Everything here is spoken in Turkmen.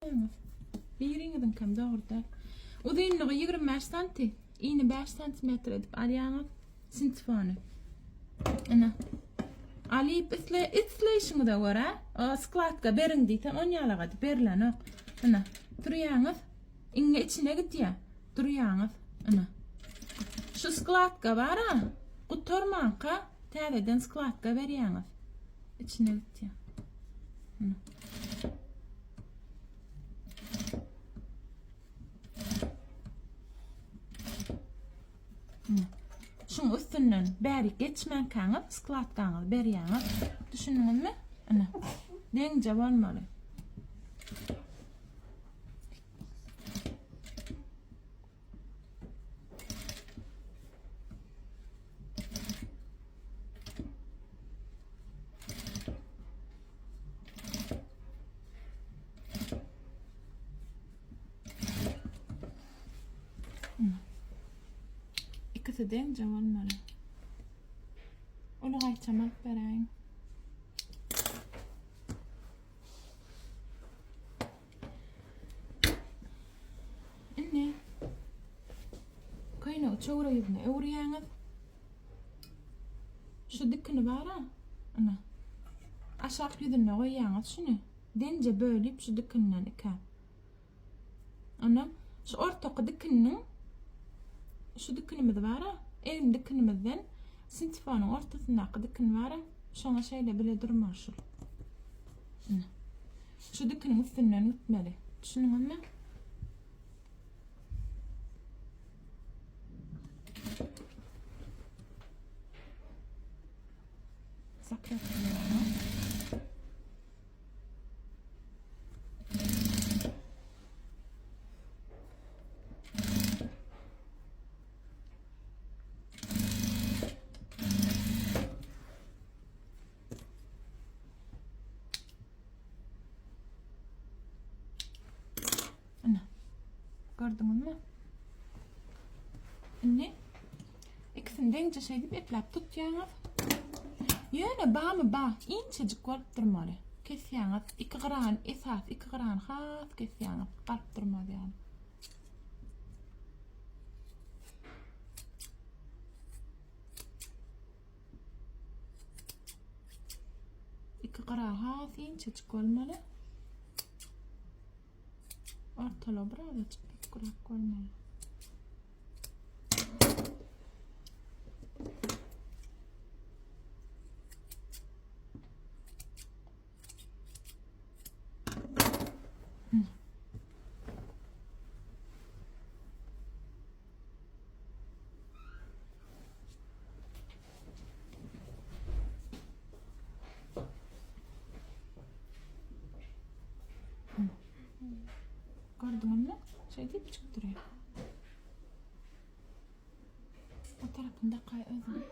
Biriňiziňkem dogry däl. Uzynlygy 25 santi, ini 5 santimetr edip alýaňyz sintifony. Ine. Alyp isle isleýşiňize görä, skladka beriň diýsem, on ýalaga edip berilenok. Ine, sürýäňiz. Iňňe içine gidýär. Durýaňyz. Ine. Şu skladka bar-a, gutarmanka täzeden skladka berýäňiz. Içine gitýär. Ine. Şuň üstünden bärik geçmänkäňiz skladkaňyzy berýäňiz. Düşündiňizmi? Ine. Deňje bolmaly. İkisi deňje bolmaly. Uly gaýçam alyp beräýiň. Indi köýnegi çöwre ýüzüne öwürýäňiz. Şu dikini bara, ina. Aşak ýüzüne goýýaňyz şuny. Deňje bölüp şu dikinden ikä. Ondan şu ortaky dikininiň şu dikinimiz bara, egin dikinimizden sintifonyň ortasyndaky dikin bara, şoňa şeýle bile durmaly şul. Ine. Şu dikiniň üstünden gitmeli. Düşündiňizmi? Zakreplýär. Ine. Gördüňizmi? Indi ikisini deňje şeýdip epläp tutýaňyz. Ýöne bamy ba inçejik bolup durmaly. Kesýäňiz. Iki gyrany esas iki gyrany has kesýäňiz. Galyp durmaz ýaly. Iki gyra has inçejik bolmaly. Ortalygy birazajyk büküräk bolmaly. Gördüňizmi? Şeýdip çykyp durýar. O tarapyny dakaý özüň.